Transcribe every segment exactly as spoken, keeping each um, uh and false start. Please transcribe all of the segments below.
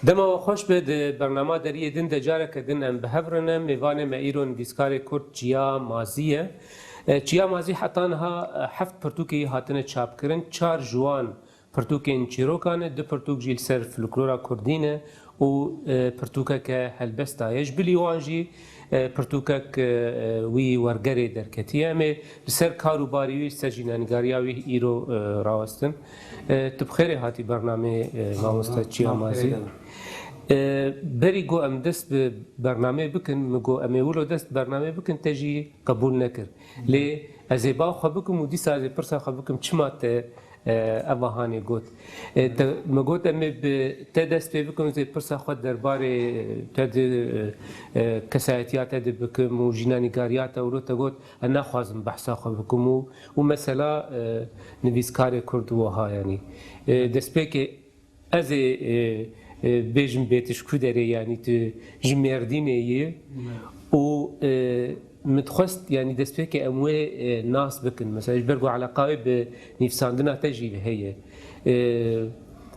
Dema we xweş be, di bernama Deriyê Din de careke din em bi hev re ne. Mêvanê me îro nivîskarê Kurd Çiya Mazî ye. E, Çiya Mazî heta niha, e, heft pirtûkê wî hatine çapkirin. Çar ji wan pirtûkên çîrokan e, du pirtûk jî li ser folklora Kurdî ne û, e, pirtûkeke helbesta ye. Ji bilî wan jî, e, pirtûkek, e, e, wî wergerê derketiye. Em ê li ser kar û barî wî, li ser jînenîgariya wî îro, e, rawestin. E, tu bi xêrê hatî bernameyê, e, mamoste Çiya Mazî. E, berî got em dest bi bernameyê bikin, min got em ê wilo dest bi bernameyê bikin, te jî qebûl nekir. Lê ez ê ba xwe bikim û dîsa ez ê pirsa xwe bikim, çima te, e, eva hanê got. E, te, me got em ê bi te dest pê bikin, ez ê pirsa xwe derbarê te di, e, e, kesayetiya te di bikim û jînenîgariya te, wilo te got, ez naxwazim behsa xwe bikim û, û mesela, e, nivîskarê Kurd wiha, yanî, e, destpêkê ez ê, e, e, bêjim bê tu ji ku derê, yanî tu ji Mêrdînê yî û, e, min dixwest, yanî destpêkê em wê, e, nas bikin. Mesela ji ber ku eleqa wê bi nivîsandina te jî heye. E,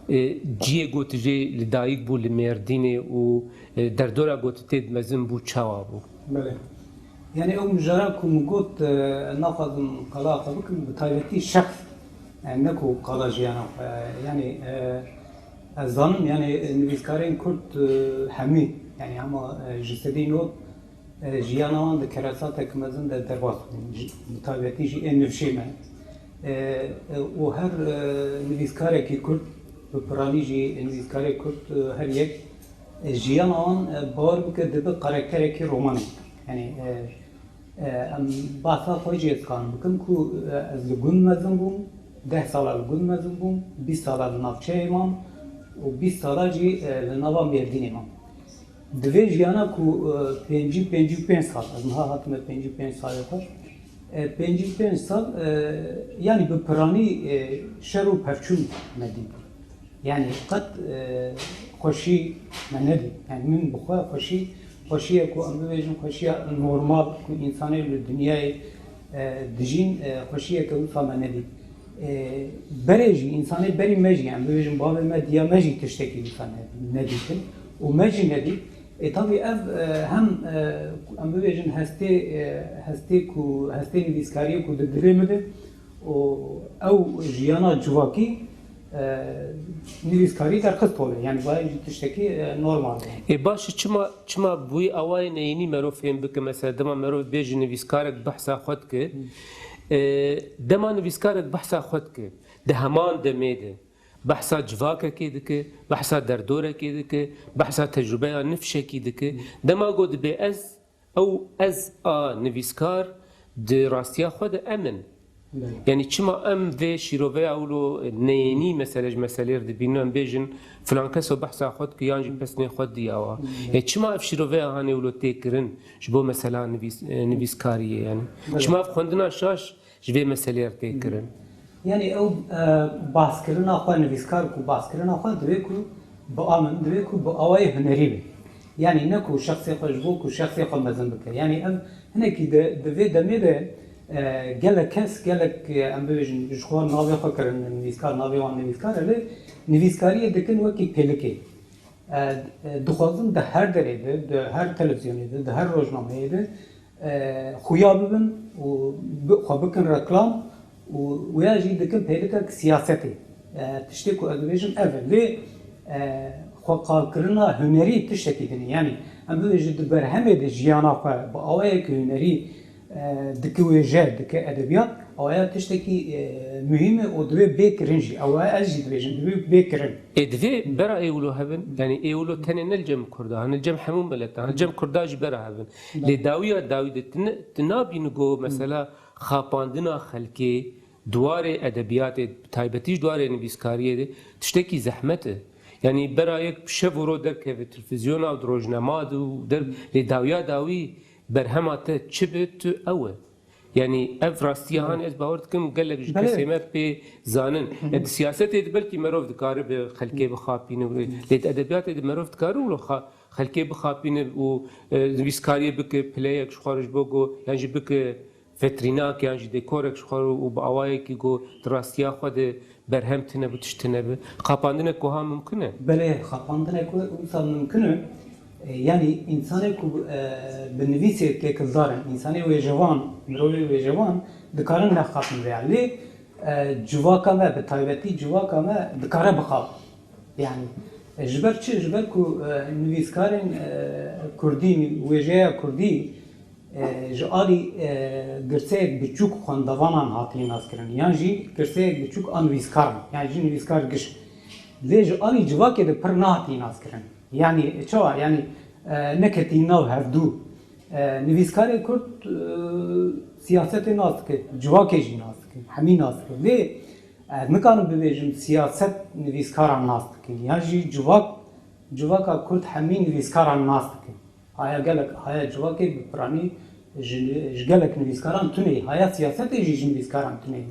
e, ciyê ku tu jê li dayik bû li Mêrdînê û, e, derdora ku tu tê de mezin bû çawa bû? Belê. Yani ew mijara ku min got, e, naxwazim qala xwe bikim, bi taybetî şexs, yani ne ku qala jiyana xwe. Yani, e, ez zanim, yani nivîskarên Kurd, e, hemî, yani hema, e, ji sedî nod, e, jiyana wan di keresatek mezin de derbas bûn. Ji, bi taybetî jî ên nifşê me. E, e, û her, e, nivîskarekî Kurd, bi piranî jî nivîskarê Kurd, e, her yek E, jiyana wan, e, bawer bike dibe karakterekî romanê. Yani, e, e, em bahsa xwe jî ez kanim bikim ku, e, ez li gund mezin bûm, deh sala li gund mezin bûm, bîst sala li navçeyê mam û bîst sala jî, e, li nava Mêrdînê mam. Di vê jiyana ku, e, pêncî, pêncî û pênc sal, ez niha hatime pêncî û pênc salê xwe, e, pêncî û pênc sal, e, yani bi piranî, e, şer û pevçûn me dît. Yani qet, e, xweşî me nedît. Yani min bi xwe xweşî, xweşiyek ku em bibêjin xweşiya normal ku însanê li dinyayê, e, dijîn, e, xweşiyeke wisa me nedît. E, berê jî, însanê berî me jî, em bibêjin bavê me, diya me jî tiştekî wisa ne-, nedîtin. Û me jî nedît. E, tabî ev, e, hem, e, em bibêjin hestê, e, hestê ku, hestê nivîskariyê ku di dilê min de, û ew jiyana civakî, e, nivîskarî derxist holê. Yani bayê jî tiştekî, e, normal e. Ê baş, çima, çima bi wî awayê neyînî merov fêm bike? Mesela dema merov bêje nivîskarek behsa xwe dike, e, dema nivîskarek behsa xwe dike, di heman demê de behsa civakekê dike, behsa derdorekê dike, behsa tecrûbeya nifşekî dike. Dema got dibê ez, ew ez a nivîskar di rastiya xwe de em in. Belê. Yani çima em vê şîroveya wilo neyênî mesele ji meselê re dibînin, em bêjin filan keso behsa xwe dike yan jî pesnê xwe diya wa. Belê. E, çima ev şîroveya hanê wilo tê kirin ji bo mesela nivîs-, e, nivîskariyê yani? Belê. Çima ev xwendina şaş ji vê meselê re tê kirin? Yani ew, e, baskirina xwe, nivîskar ku baskirina xwe divê ku bi a min, divê ku bi awayê hunerî be. Yani ne ku şexsê xwe ji bo ku şexsê xwe mezin bike. Yani ev hinekî de, di vê demê de, e, gelek kes, gelek, e, em bibêjin, ji xwe navê xwe kirin nivîskar, navê wan nivîskar e, lê nivîskariyê dikin wekî pêlikê. E, e, dixwazin di her derê de, di her televîzyonê de, di her rojnameyê de, e, xuya bibin û bi-, xwe bikin reklam û wêya jî dikin pêlikek siyasetê. E, tiştê ku ez dibêjim ev e. Lê, e, xwe qalkirina hunerî tiştekî din e. Yanî em bibêjin di berhemê de jiyana xwe bi awayekî hunerî, e, dike wêje, dike edebiyat, awaya tiştekî, e, muhîm e û divê bê kirin jî. Ew e, ez jî dibêjim, divê bê kirin. Ê divê bera ê wilo hebin, yani ê wilo tenê ne li cem Kurda, hani li cem hemû mileta, hani li cem Kurda jî bera hebin. Lê dawiya dawî de tu ne-, tu nabînî ku mesela xapandina xelkê di warê edebiyatê, bi taybetî jî di warê nivîskariyê de tiştekî zehmet e. Yani bera yek şev û roj derkeve televîzyona û di rojnama de û der-, lê dawiya dawî berhema te çi be, tu ew e. Yani ev rastiya han ez bawer dikim gelek ji Belê. kesê me pê zanin. E, di siyasetê de belkî merov dikare bi xelkê bixapîne, lê di edebiyatê de merov dikare û xa-, xelkê bixapîne û, e, nivîskariyê bike, pileyek ji xwe re ji bo ku, yan jî bike vetrînak, yan jî dekorek ji xwe re û bi awayekî ku di rastiya xwe de berhem tune bû, tişt tune bi. Xapandinek wiha mimkun e? Belê, xapandinek wi-, wisa mimkun e. E, yanî, însanê ku, e, bi nivîsê têkildar in, însanê wêjevan, mirovê wêjevan, dikarin nexapin vêya. Lê, e, civaka me, bi taybetî civaka me, dikare bixap. Yanî, e, ji ber çi? Ji ber ku, e, nivîskarên, e, kurdî, wêjeya kurdî, e, ji alî, e, girseyek biçûk xwendevanan hatiye naskirin, yan jî girseyek biçûk a nivîskaran, yan jî nivîskar giş. Lê ji alî civakê de pir nehatiye naskirin. Yanî, çawa? Yanî, e, neketî nav hevdû. E, nivîskarê kurd, e, siyasetê nas dike, civakê jî nas dike, hemî nas dike. Lê ez nikarim bibêjim siyaset nivîskaran nas dike, yan jî civak, civaka kurd hemî nivîskaran nas dike. Haya gelek, haya civakê bi piranî ji, ji gelek nivîskaran tune ye. Haya siyasetê jî ji nivîskaran tune ye.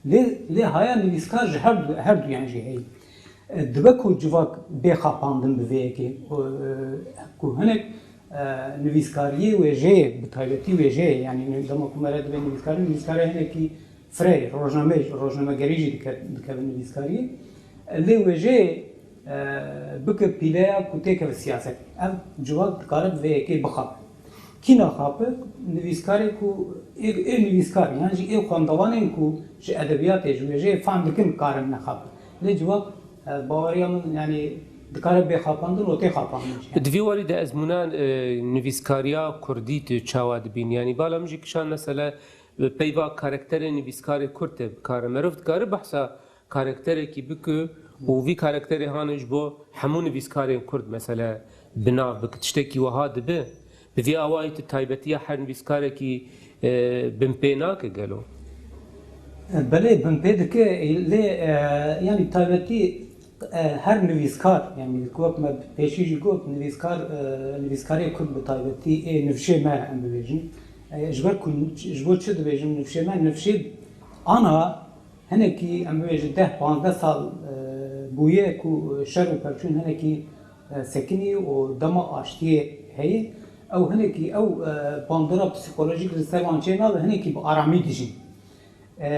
Lê, lê haya nivîskar ji her du, her duyan jî heye. E, dibe ku civak bê xapandin bi vê yekê, e, ku hinek, e, nivîskariyê wêjeyê, bi taybetî wêjeyê, yanî dema ku me re dibe nivîskarî, nivîskarê hinekî fireyê, rojnameyê, rojnamegerî jî dike, dikeve nivîskariyê. E, lê wêjeyê e, bike pîleya ku têkeve siyasetê. Ev civak dikare bi vê yekê bixape. Kî naxape? Nivîskarê ku ê, ê nivîskar, yan jî ê xwendevanên ku ji edebiyatê, ji wêjeyê fehm dikin, karin nexape. Lê civak, e, baweriya min, yanî dikare bê xapandin û tê xapandin jî. Di vî warî de ez mûna, e, nivîskariya kurdî tu çawa dibînî? Yanî bala min jî kişand, mesele, e, peyva karakterê nivîskarê kurd tê bikare. Merov dikare behsa karakterekî bike û vî karakterê hane ji bo hemû nivîskarên kurd, mesele, bi nav bike, tiştekî wiha dibe? Bi vî awayî tu taybetiya her nivîskarekî, e, binpê nake gelo? Belê, binpê dike, lê, e, yanî taybetî, e, her nivîskar, yanî wek me pêşî jî got, nivîskar, e, nivîskarê kurd bi taybetî ê nifşê me, em bibêjin. E, ji ber ku, ji bo çi dibêjim nifşê me? Nifşê ana Hinekî, em bibêjin, deh panzdeh sal, e, bûye ku şer û pevçûn hinekî, e, sekinî û dema aştiyê heye. Ew hinekî, ew, e, bandora psîkolojîk li ser wan çê nabe, hinekî bi aramî dijîn. E,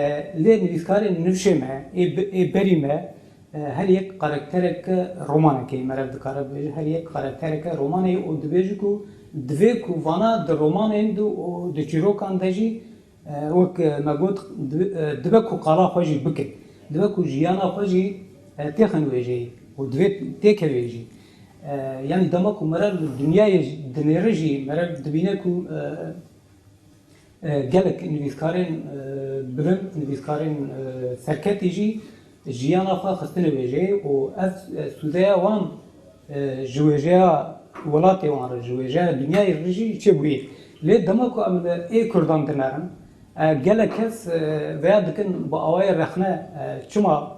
lê nivîskarên nifşê me, ê bi-, ê berî me, e, her yek karaktereke romanekê ye, meriv dikare bibêje, her yek karaktereke romanê ye û dibêje ku divê ku vana di romanên de û di çîrokan de jî E, wek, e, me got, di-, e, dibe ku qala xwe jî bike. Dibe ku jiyana xwe jî, e, têxin wêjeyê û divê têkevê jî. E, yanî dema ku mere li dinyayê jî dinêre jî, mere dibîne ku, e, e, gelek nivîskarên, e, bilind, nivîskarên, e, serketî jî jiyana xwe xistine wêjeyê û ev, e, sûdeya wan e, ji wêjeya welatê wan re, ji wêjeya dinyayê re jî çêbûyî. Lê dema ku em li ê Kurdan dinerin, e, gelek kes, e, veya dikin bi awayê rexne, e, çima,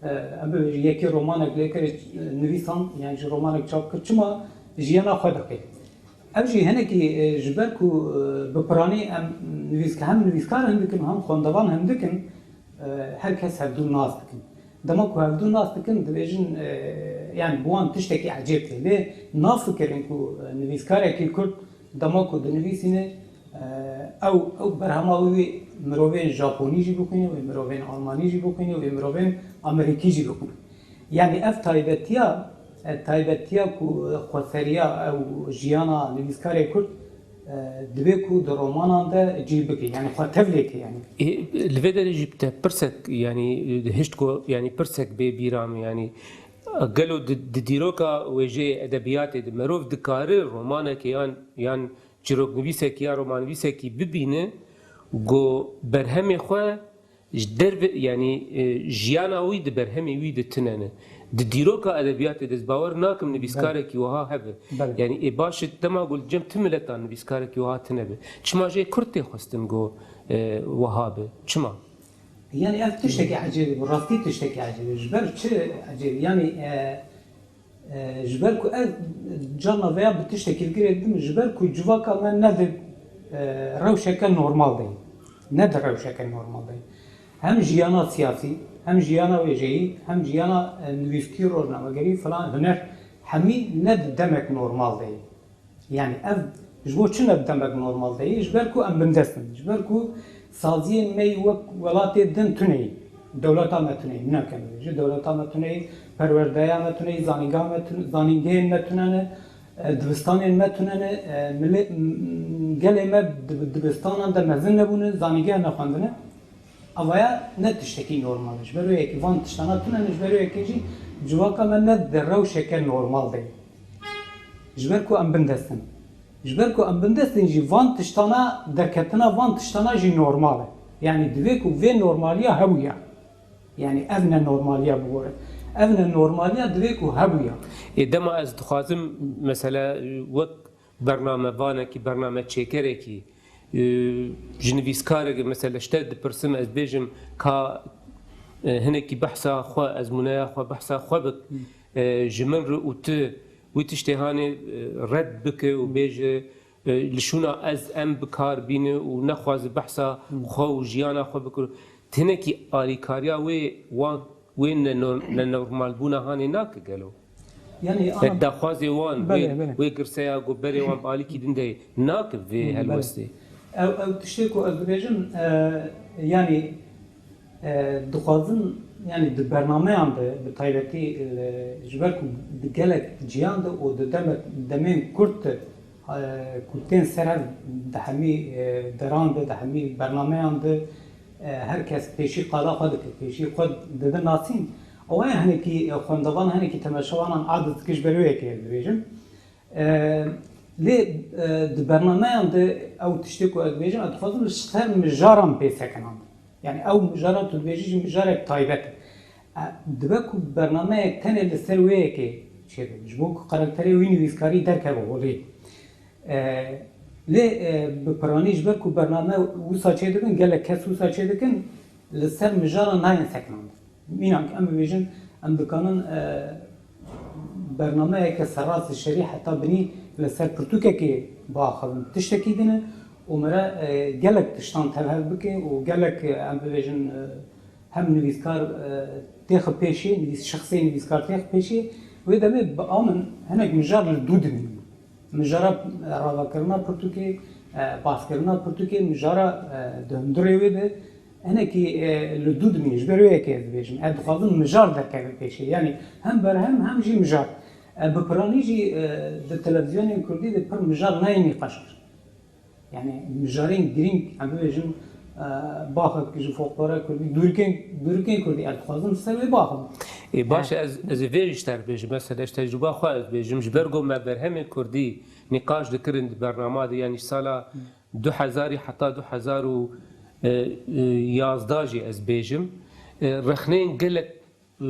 e, em bibêjin yekê romanek lê kir, e, nivîsan, yan jî romanek çap kir, çima jiyana xwe dixê? Ev jî hinekî, e, ji ber ku, e, bi piranî em nivîsk-, hem nivîskar hindik in, hem xwendevan hindik in, e, her kes hevdû nas dikin. Dema ku hevdû nas dikin, dibêjin, e, yani bi wan tiştekî ecêb tê. Lê nafikirin ku, e, nivîskarekî kurd dema ku dinivîsîne, e, ew, ew berhema wî wê mirovên Japonî jî bixwîne, wê mirovên Almanî jî bixwîne, wê mirovên Amerîkî jî bixwîne. Yani ev taybetiya, e, taybetiya ku, e, xweseriya ew jiyana nivîskarê kurd, e, divê ku di romanan de cî bike, yani xwe tevlê ke, yani. Ê, li vê derê jî te pirsek, yani, hişt ku, yani, pirsek bê bîra min, yani, gelo di, di dîroka wêjeyê edebiyatê de merov dikare romanekê yan, yan çîroknivîsekî ya romannivîsekî bibîne ku berhemê xwe ji derve, yanî, e, jiyana wî di berhemê wî de tune ne. Di dîroka edebiyatê de ez bawer nakim nivîskarekî wiha hebe. Belê. Yanî, ê baş e, dema ku li cem ti miletan nivîskarekî wiha tune be. Çima jê kurd tê xwestin ku, e, wiha be? Çima? Yani ev tiştekî ecêb e, bi rastî tiştekî ecêb e. Ji ber çi ecêb e? Yani, e, E, ji ber ku ez carna veya bi tiştekî li girê didim, ji ber ku civaka me ne di, e, rewşeke normal de ye. Ne di rewşeke normal de ye. Hem jiyana siyasî, hem jiyana wêjeyî, hem jiyana, e, nivîskî, rojnamegerî, filan, huner, hemî ne di demek normal de ye. Yani ev ji bo çi ne di demek normal de ye? Ji ber ku em bindest in. Ji ber ku saziyên me yî wek welatê din tune yî. Dewleta me tune ye, mînak em bibêjin, dewleta me tune ye, perwerdeya me tune ye, zanîngeha me tune, zanîngehên me tune ne, e, dibistanên me tune ne, e, milê-, m-, gelê me dib-, dibistanan de mezin nebûne, zanîngeh nexwendine. Avaya ne tiştekî normal e. Ji ber wê yekê van tiştana tune ne, ji ber wê yekê jî civaka me ne di rewşeke normal de ye. Ji ber ku em bindest in. Ji ber ku em bindest in jî van tiştana, derketina van tiştana jî normal e. Yanî divê ku vê normaliya hebûya. Yanî ev nenormaliya bigore. Ev nenormaliya divê ku hebûya. Ê, dema ez dixwazim, mesela, wek bernamevanekî, bernameçêkerekî, e, ji nivîskarekî, mesela, ji te dipirsim, ez bêjim, ka, e, hinekî behsa xwe, ezmûneya xwe, behsa xwe bik, e, ji min re û tu wî tiştê hanê, e, red bike û bêje, e, li şûna ez em bi kar bîne û nexwaze behsa xwe û jiyana xwe bikir. Hinekî alîkariya wê wan, wê nenor-, nenormalbûna hanê nake gelo? Yani, e, ana daxwazê wan, belê, wê, belê, wê girseya ku berê wan bi alîkî din de nake vê, hmm, belê, helwestê. Ew, ew tiştê ku ez dibêjim, e, yani, e, dixwazin, yani, di bernameyan de, bi taybetî, e, ji ber ku di gelek ciyan de û di demek, demên kurt de, e, ku tên ser hev di hemî, e, deran de, di hemî bernameyan de, e, her kes pêşî qala xwe dike, pêşî xwe dide nasîn. Ew ê hinekî, e, xwendevan, hinekî temaşevanan aciz dike, ji ber wê yekê ez dibêjim. E, lê, e, di bernameyan de ew tiştê ku ez dibêjim, ez dixwazim li ser mijaran pê sekinand. Yani ew mijara tu dibêjî jî mijarek taybet e. E, dibe ku bernameyek tenê li ser wê yekê çêbe. Ji bo ku karakterê wî nivîskarî derkeve holê. E, lê, e, bi piranî ji ber ku bername wisa çêdibin, gelek kes wisa çêdikin, li ser mijara nayên sekinandin. Mînak em bibêjin, em dikanin, e, bernameyeke serrast li şerî heta binî li ser pirtûkekê biaxivin. Tiştekî din e û me re, e, gelek tiştan tevhev bike û gelek, e, em bibêjin, e, hem nivîskar, e, têxi pêşê, nivîs-, şexsê nivîskar têxi pêşê, wê demê bi a min hinek mijar li dû dimînin. Mijara, e, ravekirina pirtûkê, e, baskirina pirtûkê, mijara, e, di hundirê wê de hinekî, e, li dû dimîne. Ji ber wê yekê ez dibêjim. Ez dixwazim mijar derkeve pêşê. Yanî hem berhem hem jî mijar. E, bi piranî jî, e, di televîzyonên kurdî de pir mijar nayê nîqaş kirin. Yanî mijarên girîng, em bibêjin, e, baxek ji folklora kurdî, dûrikên, dûrikên kurdî, ez dixwazim ser wê baxim. Ê, baş e, ez, ez ê vê jî ji te re bêjim. Mesela, ji tecrûba xwe ez bêjim. Ji ber ku me berhemên kurdî nîqaş dikirin di bernama de, yanî sala du hezarî heta du hezar û yazdeh jî ez bêjim, e, rexneyên gelek, e,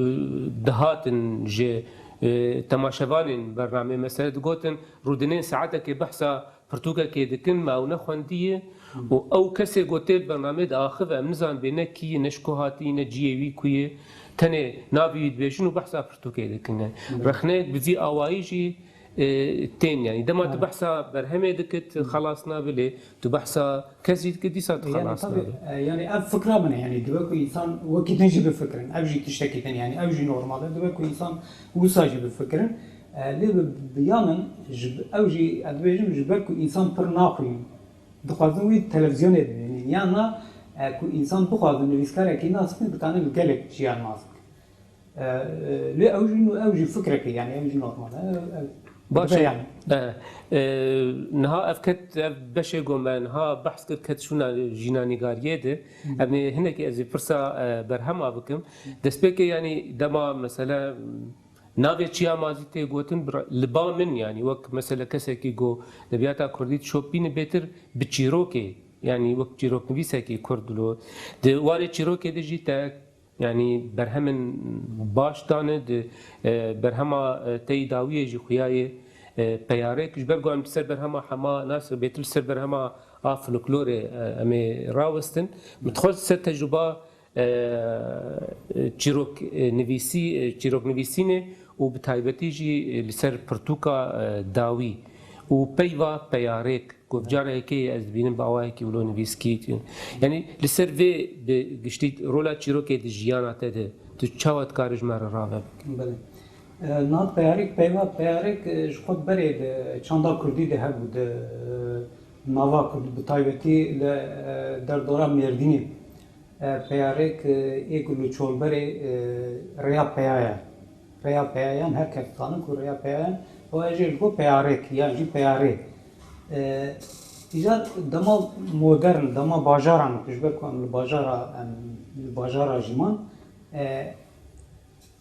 dihatin ji, e, temaşevanên bernamê, mesele digotin, rûdinên saetekê behsa pirtûkekê dikin, me ew nexwendiye û ew kesê ku tê bernamê diaxive, em nizanin bê ne kî ye, ne ji ku hatî, ne cihê wî ku ye, tenê navê wî dibêjin û behsa pirtûkê dikin. Rexneyek bi vî awayî jî, e, tên, yanî dema tu behsa berhemê dikit, xelas nabe, lê tu behsa kesî dikit, dîsa tu xelas nabe. Yanî, tabii, e, yanî ev fikra min e, yanî dibe ku însan wekî din jî bifikirin, ev jî tiştekî din, yanî ev jî normal e, dibe ku însan wisa jî bifikirin. E, lê bi, bi ya min, ji, ew jî, ez dibêjim, ji ber ku însan pir naxwînin, dixwazin wî televîzyonê bibînin, yan na, e, ku însan bixwazin nivîskarekî nas bikin, dikanin li gelek ciyan nas bikin. E, e, lê ew jî, ew jî fikrekê, yanî ew jî normal e. Ew, ew Baş e. Yanî. E, e, niha ev ket, ev beşê ku me niha behs kir, ket şûna jînanîgariyê de. Em ê hinekî ez ê pirsa, e, berhema bikim. Destpêkê, yanî dema, mesele, navê çiya mazî tê gotin, bira-, li ba min, yanî wek, mesele, kesekî ku edebiyata kurdî dişopîne, bêtir bi çîrokê, yanî wek çîroknivîsekî kurd lo. Di warê çîrokê de jî te Yanî berhemên baş dane di, e, berhema, e, tey dawiyê jî xuya ye, e, peyarek. Ji ber ku em li ser berhema Hema Nasir bêtir li ser berhema a folklorê, e, em ê rawestin. Min dixwest ser tecrûba, e, çîrok, e, nivîsî, e, çîroknivîsînê û bi taybetî jî, e, li ser pirtûka, e, dawî û peyva peyarêk. Ku cara yekê ye ez dibînim bi awayekî wilo nivîskî. Yanî li ser vê bi giştî rola çîrokê di jiyana te de tu çawa dikarî ji me re rave bikî? Belê. E, niha peyarêk, peyva peyarêk, e, ji xwe berê di çanda kurdî de hebû, di, e, nava kurdî, bi taybetî li, e, derdora Mêrdînê. E, peyarêk, e, ê ku li çolberê, e, rêya peyayan. Rêya peyayan her kes dizane ku rêya peyayan, ew jê ji bo peyarêk yan jî peyarê. E, îcar dema modern, dema bajaran, ji ber ku em li bajara, em li bajara jî man, e,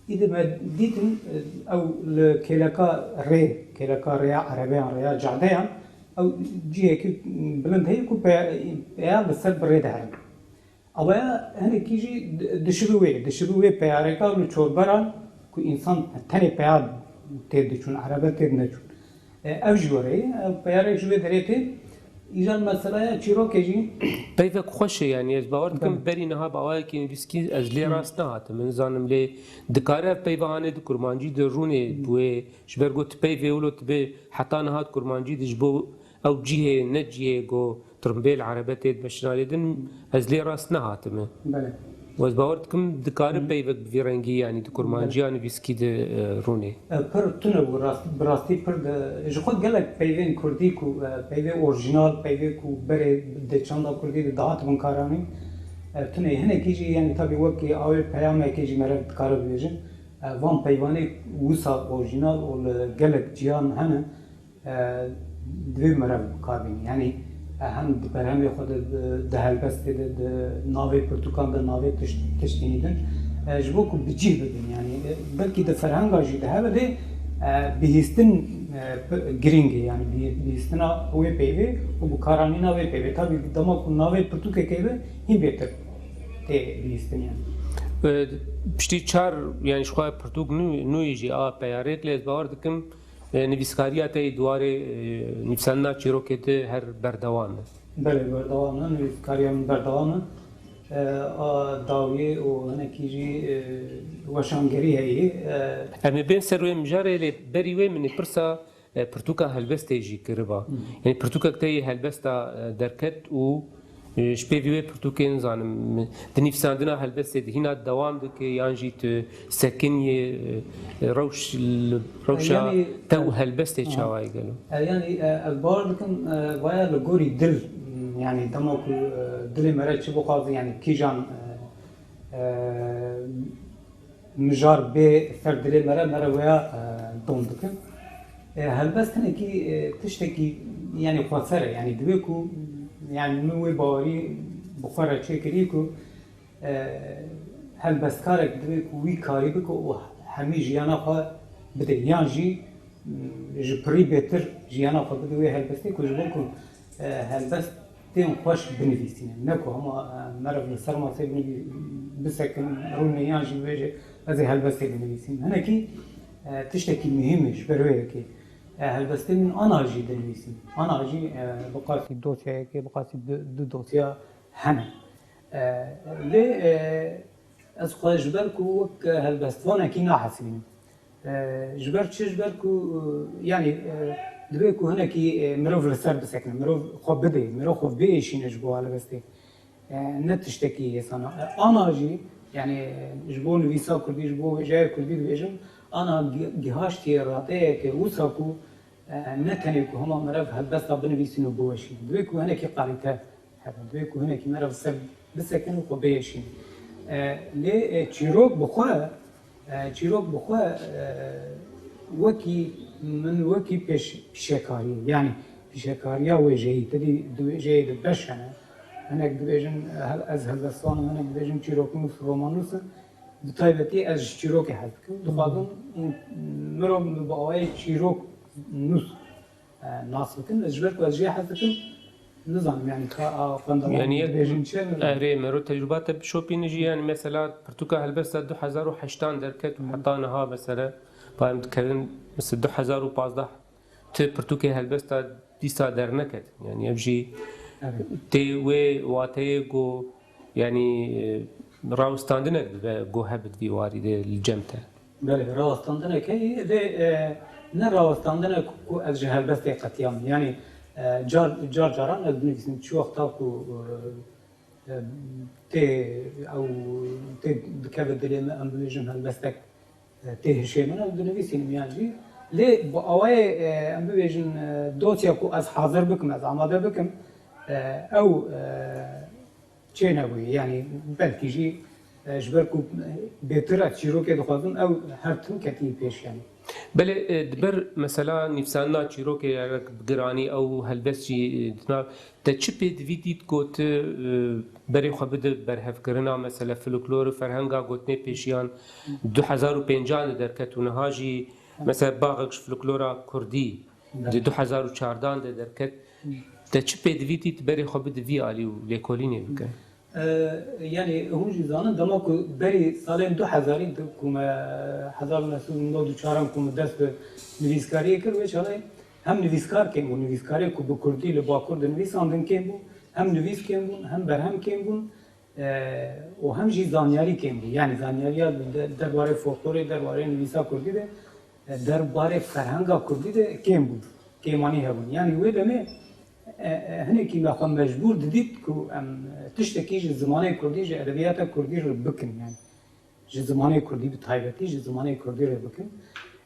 îdî me dîtin, e, ew li kêleka rê, kêleka rêya erebeyan, rêya cadeyan, ew cihekî bilind heye ku pe-, peya li ser bi rê diherin. Awaya hinekî jî di-, dişibi wê, dişibi wê peyareka li çolberan ku însan tenê peya tê diçûn, erebe tê neçûn. E, ev jî were ye, ev peyarek ji wê derê tê. Îcar meselaya çîrokê jî. Peyvek xweş e, yanî ez bawer dikim Belê. berî niha bi awayekî nivîskî ez lê Hı. rast nehatim. Min zanim lê dikare ev peyva hanê di kurmancî de rûnê Hı. bi wê, ji ber got peyvê wilo dibe heta niha di kurmancî de ji bo ew cihê, ne cihê go Tirimbêl erebe tê dimeşina lê din, ez lê rast nehatime. Belê. Û ez bawer dikim dikare Hı. peyvek bi vî rengî, yanî di kurmanciya Belê. nivîskî de, e, rûnê. E, pir tune bû, rast, bi rastî pir de, ji xwe gelek peyvên kurdî ku, e, peyvê orjînal, peyvê ku berê di çanda kurdî de dihatibin karanîn, e, tune ye. Hinekî jî, yanî tabî wekî awê peyamekê jî mere dikare bibêjin. E, van peyvanê wisa orjînal û li gelek ciyan hene, e, divê merev bi kar bînin. Yanî, e, hem di berhemê xwe de, di, di helbestê de, di navê pirtûkan de, navê tişt-, tiştînî din, e, ji bo ku bi cih bibin. Yanî, e, belkî di ferhenga jî de hebe dê, e, bihîstin, e, p-, girîng e. Yanî, bihî-, bihîstina wê peyvê û bikaranîna wê peyvê. Tabî dema ku navê pirtûkekê be, hîn bêtir tê bihîstin yanî. E, piştî çar, yanî ji xwe pirtûk nû, nû yî jî a peyarêk, lê ez bawer dikim, E, nivîskariya te yê di warê, e, nivîsandina çîrokê de her berdewam e? Belê, berdewam e. Nivîskariya min berdewam e. E, a dawiyê û hinekî jî, e, weşangerî heye. E, Em ê bên ser wê mijarê, lê berî wê min ê pirsa, e, pirtûka helbestê jî kiriba. Hı. Yanî pirtûkek te yê helbesta, e, derket û E, ji pêvî wê pirtûkê nizanim, di nivîsandina helbestê de hîna dewam dike yan jî tu sekiniyê, e, rewş-, li rewşa Yanî, te û e, helbestê aha. çawa ye gelo? E, yanî, e, ez bawer dikim, e, vaya li gorî dil, m, yanî dema ku, e, dilê me re çi bixwaze, yanî kîjan, e, e, mijar bê ser dilê me re, me re waya, e, dom dikin. E, helbest hinekî, e, tiştekî, yanî xweser e. Yanî divê ku, yanî min wê bawerî bi xwe re çêkirî ku, e, helbestkarek divê ku wî karî bike û hemî jiyana xwe bide. Yan jî, m, ji pirî bêtir jiyana xwe bide wê helbestê ku ji bo ku, e, helbest tên xweş binivîsînin. Ne ku hema, e, meriv li ser masê binivî-, bisekin, rûnê yan jî bibêje, ez ê helbestê binivîsînim. Hinekî, e, tiştekî muhîm e ji ber wê yekê. E, helbestê min ana jî dinivîsînim. Ana jî, e, bi qasî dosyayekê, bi qasî du, du dosya hene. E, lê, e, Ez xwe ji ber ku wek helbestvanekî nahesibînim. E, ji ber çi? Ji ber ku, e, yanî, e, divê ku hinekî, e, mirov li ser bisekine, mirov xwe bidê, mirov xwe biêşîne ji bo helbestê. E, ne tiştekî hêsan e. E, ana jî, yanî, e, ji bo nivîsa kurdî, ji bo wêjeya kurdî dibêjim, ana gi-, gihaştiye radeyeke wisa ku, e, ne tenê ku hema meriv helbesta binivîsîne û biweşîne. Divê ku hinekî kalîte hebe. Divê ku hinekî meriv ser bisekin û xwe bêşîn. E, lê, e, çîrok bi xwe, e, çîrok bi xwe, e, wekî min wekî pêş-, pîşekariyê, yanî pîşekariya wêjeyî, te dî di wêjeyê de beş hene. Hinek dibêjin, e, hel-, ez helbestvan im, hinek dibêjin çîroknûs, romannûs im. Bi taybetî ez ji çîrokê hez dikim. Dixwazim, Hmm. mirov min bi awayê çîroknûs e, nas bikin. Ji ber ku ez jê hez dikim, nizanim, yanî, ka a xwendevan Yanî yek dibêjin çi? Erê, mero tecrûba te bişopîne jî, yanî, mesela, pirtûka helbesta du hezar û heştan derket û Hı. heta niha, mesela, ba em dikerin, mesela, du hezar û pazdeh ti pirtûkê helbesta dîsa derneket. Yanî, ev jî Evet. tê wê wateyê ku, yanî, e, rawestandine dibe ku hebit vî warî de li cem te. Belê, rawestandineke heye, lê, e, ne rawestandine ku, ku ez ji helbestê qetiyam. Yanî, e, car, car caran ez dinivîsim, çi wexta ku, e, e, tê, ew tê dikeve dilê min, em bibêjin helbestek, e, tê hişê min, ez dinivîsînim yan jî. Lê bi awayê, e, em bibêjin, e, dosya ku ez hazir bikim, ez amade bikim, e, ew, e, çê nebûye. Yanî belkî jî, e, ji ber ku, e, bêtir ez çîrokê dixwazim, ew her tim ketî pêş, yanî. Belê, e, di ber mesela nivîsandina çîrokê gerek bi giranî ew helbest jî, e, di nav te çi pêdivî dît ku tu, e, berê xwe bide berhevkirina mesela folklor û ferhenga gotinê pêşiyan du hezar û pêncan de derket û niha jî mesela baxek ji folklora kurdî di du hezar û çardan de derket. Te çi pêdivî dît berê xwe bide vî alî û lêkolînê bike? E, yanî hûn jî zanin, dema ku berî salên du hezarî de ku me, hezar û neh sed û nod û çaran ku me dest bi nivîskariyê kir, wê çaxê hem nivîskar kêm bû, nivîskarê ku bi kurdî li Bakur dinivîsandin kêm bû, hem nivîs kêm bûn, hem berhem kêm bûn, e, û hem jî zanyarî kêm bû. Yanî zanyariya de-, derbarê folklorê, derbarê nivîsa kurdî de, e, derbarê ferhenga kurdî de kêm bûn. Kêmanî hebûn. Yanî wê demê, e, e, hinekî me xwe mecbûr didît ku em, e, tiştekî ji zimanê kurdî, ji edebiyata kurdî re bikin. Yanî ji zimanê kurdî, bi taybetî ji zimanê kurdî re bikin.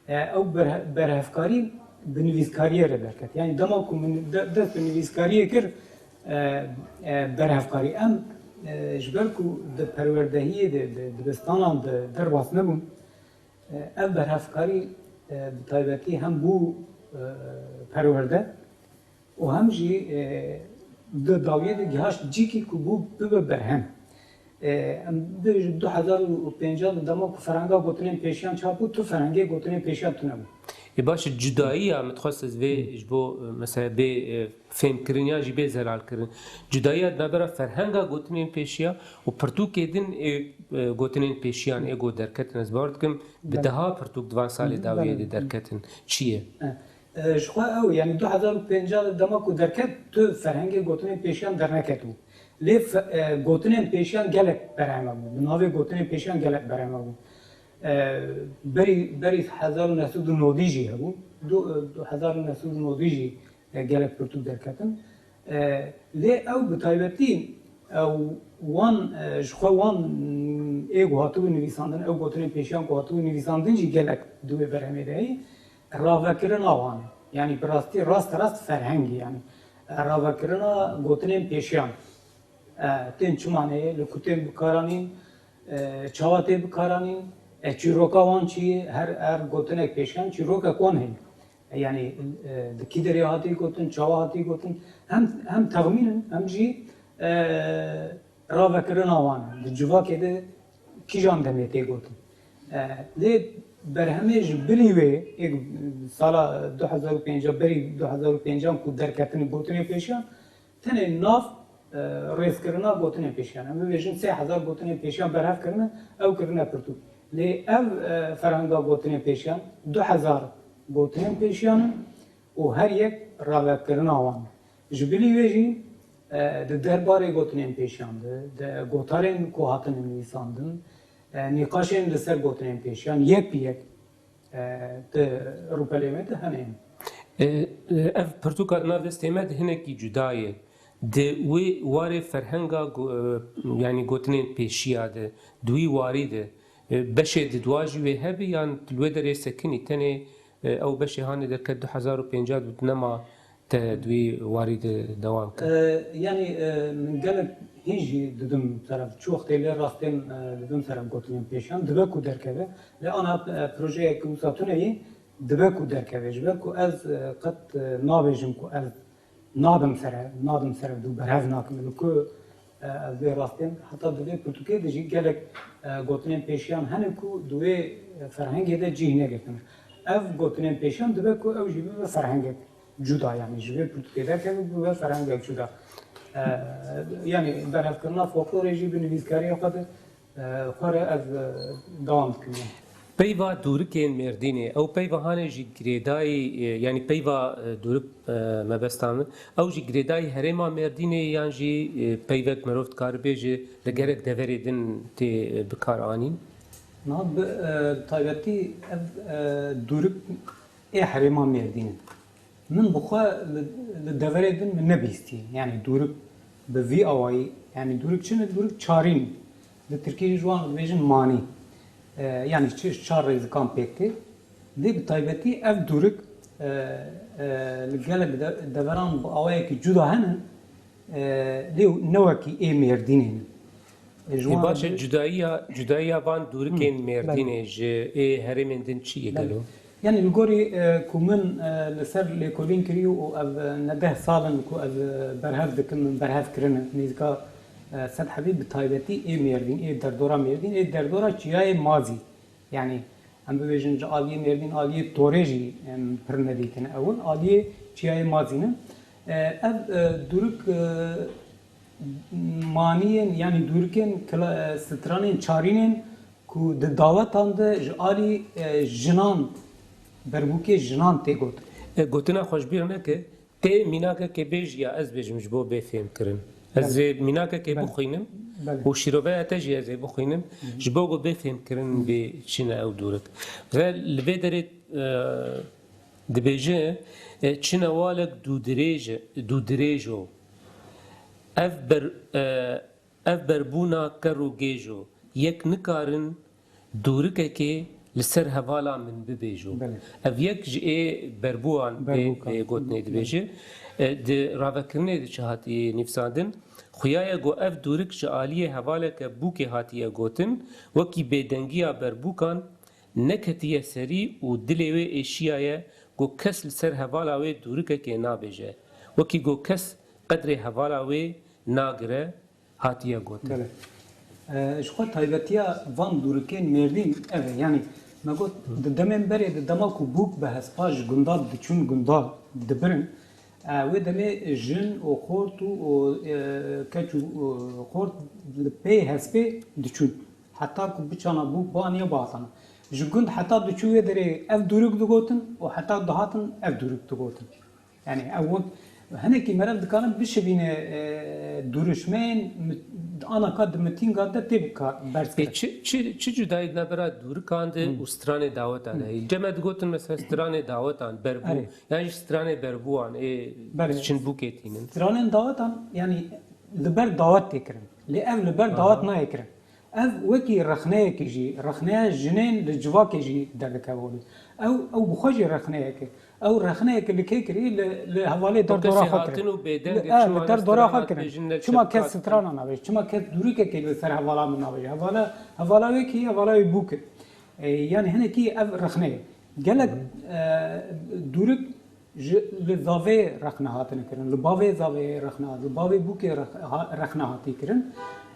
E, ew berhe-, berhevkarî bi nivîskariyê re derket. Yanî dema ku min de-, dest bi nivîskariyê kir, e, e, berhevkarî. Em, e, ji ber ku di perwerdehiyê de, di dibistanan de derbas nebûn, e, ev berhevkarî, e, bi taybetî hem bû, e, perwerde û hem jî, e, di dawiyê de gihaşt cîkî ku bû bibe berhem. E, em bibêjin du hezar û pêncan de dema ku ferhenga gotinên pêşiyan çap bû, tu ferhengê gotinên pêşiyan tune bû. Ê baş, cudayiya, min dixwest ez vê ji bo, e, mesela bê, e, fêmkirin yan jî bê zelalkirin. Cudayiya di navbera ferhenga gotinên pêşiya û pirtûkê din ê, e, gotinên pêşiyan ê ku derketin, ez bawer dikim bi Belê. deha pirtûk di van salê Hı hı, dawiyê belê. de derketin. Çi ye? E, e, ji xwe ew, yanî du hezar û pêncan de dema ku derket, tu ferhengê gotinên pêşiyan derneketibû. Lê fe-, e, gotinên pêşiyan gelek berheme bû. Bi navê gotinên pêşiyan gelek berheme bû. E, berî, berî hezar û neh sed û nodî jî hebû. Du, e, du hezar û neh sed û nodî jî e, gelek pirtûk derketin. E, lê ew bi taybetî ew wan, e, ji xwe wan, mm, ê ku hatibû nivîsandin, ew gotinên pêşiyan ku hatibû nivîsandin jî gelek di wê berhemê de heye. Ravekirina wan, yanî bi rastî rast rast ferhengî, yanî, e, ravekirina gotinên pêşiyan. E, tên çima neyê, li ku tên bikaranîn, e, çawa tê bikaranîn, e, çîroka wan çi ye, her, her gotinek pêşiyan çîrokek wan heye. Yanî, e, di kî derê hatî gotin, çawa hatî gotin, hem, hem texmîn in, hem jî, e, ravekirina wan in. Di civakê de kîjan demê tê gotin. E, lê berhemê ji bilî wê, ê sala du hezar û pêncan, berî du hezar û pêncan ku derketin gotinê pêşiyan, tenê nav, e, rêzkirina gotinên pêşiyan. Em bibêjin sê hezar gotinên pêşiyan berhev kirine, ew kirine pirtûk. Lê ev, e, ferhenga gotinên pêşiyan, du hezar gotinên pêşiyan in û her yek ravekirina wan. Ji bilî wê jî, e, di derbarê gotinên pêşiyan de, di gotarên ku hatine nivîsandin, e, nîqaşên li ser gotinên pêşiyan yek bi yek e, di rûpelê me de hene. E, e, ev pirtûka di nav destê me de hinekî cuda ye. Di wê warê ferhenga go-, e, yanî gotinên pêşiya de, di wî warî de, e, beşê di dua jî wê hebe yan li wê derê sekinî tenê, e, ew beşê hanê derket du hezar û pênca de nema te di wî warî de dewam kir? E, yanî, e, min gelek hîn jî didim seref, çi wextê lê rastên, e, didim seref gotinên pêşiyan, dibe ku derkeve. Lê ana, e, projeyeke wisa tune yî dibe ku derkeve. Ji ber ku ez, e, qet, e, nabêjim ku ez nadim sere, nadim sere dû berhev nakim. Li ku, e, ez vê rastên, heta di vê pirtûkê de jî gelek, e, gotinên pêşiyan hene ku di wê, e, ferhengê de cih negirtine. Ev gotinên pêşiyan dibe ku ew jî bibe ferhengek cuda, yanî ji vê pirtûkê derkeve bibe ferhengek cuda. E, yanî berhevkirina folklorê jî bi nivîskariyê xwe de, e, xwe re ez, e, dewam dikim. Peyva dûrikên Mêrdînê, ew peyva hanê jî girêdayî, e, yanî peyva, e, dûrik, e, mebesta min, ew jî girêdayî herêma Mêrdînê yan jî, e, peyvek mirov dikare bêje li gelek deverê din tê, e, bikar anîn? Niha bi, e, taybetî ev, e, dûrik ê herêma Mêrdînê. Min bi xwe li, li deverê din min nebîstiye. Yanî dûrik bi vî awayî, yanî dûrik çi ne? Dûrik çarîn. Li tirkî jî ji wan dibêjin manî. E, yanî çi çar rêzikan pêk tê. Lê bi taybetî ev dûrik, e, e, li gelek de-, deveran bi awayekî cuda hene. E, lê ne wekî ê Mêrdînê ne. E, ji Ê wan baş re e, cudayiya, cudayiya van dûrikên Hı, Mêrdînê belê. ji ê herêmên din çi ye Belê. gelo? Yani li gorî, e, ku min, e, li ser lêkolîn kirî û ev, e, ne deh sal in ku ez, e, berhev dikim, min berhev kirine, nêzîka, e, sed hebî, bi taybetî ê Mêrdîn, ê derdora Mêrdîn, ê derdora çiyayê Mazî. Yani em bibêjin ji aliyê Mêrdîn, aliyê Torê jî em pir nedîtine ewil, aliyê çiyayê Mazî ne. E, ev, e, dûrik, e, maniyên, yani dûrikên kla-, e, stranên çarînên ku di dawetan de ji alî, e, jinan, berbûkê jinan tê gotin. E, gotina xwe ji bîr neke, tê mînakekê bê jî ya ez bêjim ji bo bê fêhmkirin. Ez Belê. ê mînakekê Belê. bixwînim Belê. û şîroveya te jî ez ê bixwînim. Hı hı. Ji bo ku bê fêhmkirin bê çi ne ew dûrik. Ve li vê derê, e, dibêje, e, çi ne walek dûdirêj, dûdirêj o. Ev ber, e, ev berbûna ker û gêj o. Yek nikarin dûrikekê li ser hevala min bibêjo. Belê. Ev yek ji ê berbûan ê, Berbûkan. ê gotinê Belê. dibêje. E, di ravekirinê de çi hatiye nivîsandin? Xuya ye ku ev dûrik ji aliyê hevaleke bûkê hatiye gotin, wekî bêdengiya berbûkan neketiye serî û dilê wê êşiyaye ku kes li ser hevala wê dûrikekê nabêje. Wekî ku kes qedrê hevala wê nagire, hatiye gotin. Belê. E, ji xwe taybetiya van dûrikên Mêrdîn ev e. Yanî me got, Hı. di demên berê de dema ku bûk bi hespa ji gunda diçûn gunda dibirin, e, wê demê jin û xort û, û, e, keç û, û xort li pê hespê diçûn. Heta ku biçana bûk baniya batana. Ji gund heta diçû wê derê ev dûrik digotin û heta dihatin ev dûrik digotin. Yani ew wek hinekî meriv dikarin bişibîne, e, duruşmeyên mit-, ana ka di mitîngan de tê bika berz Ê, kirin. çi, çi, çi cudayî di navbera dûrikan de Hmm. û stranê dawetan de Hmm. heye? Cem e digotin mesela stranê dawetan, berbû, Erê. yan jî stranê berbûan, ê Belê. çin bûkê tînin. Stranên dawetan, yani li ber dawet tê kirin. Lê ev li ber Aha. dawet nayê kirin. Ev wekî rexneyekê jî, rexneya jinên li civakê jî derdikeve holê. Ew, ew bi xwe jî rexneyek e. Ew rexneyek e li kê kirî? Li, li hevalê derdora xwe kirî. Li, e, li derdora xwe kirî. Çima kes strana nabêje? Çima kes dûrikekê li ser hevala min nabêje? Hevala, hevala wê kî, hevala wê bûk e. E, yani hinekî ev rexne ye. Gelek, e, dûrik Ji, li zavê rexne hatine kirin, li bavê zavê rexne hat, li bavê bûkê rex-, ha-, rexne hatî kirin,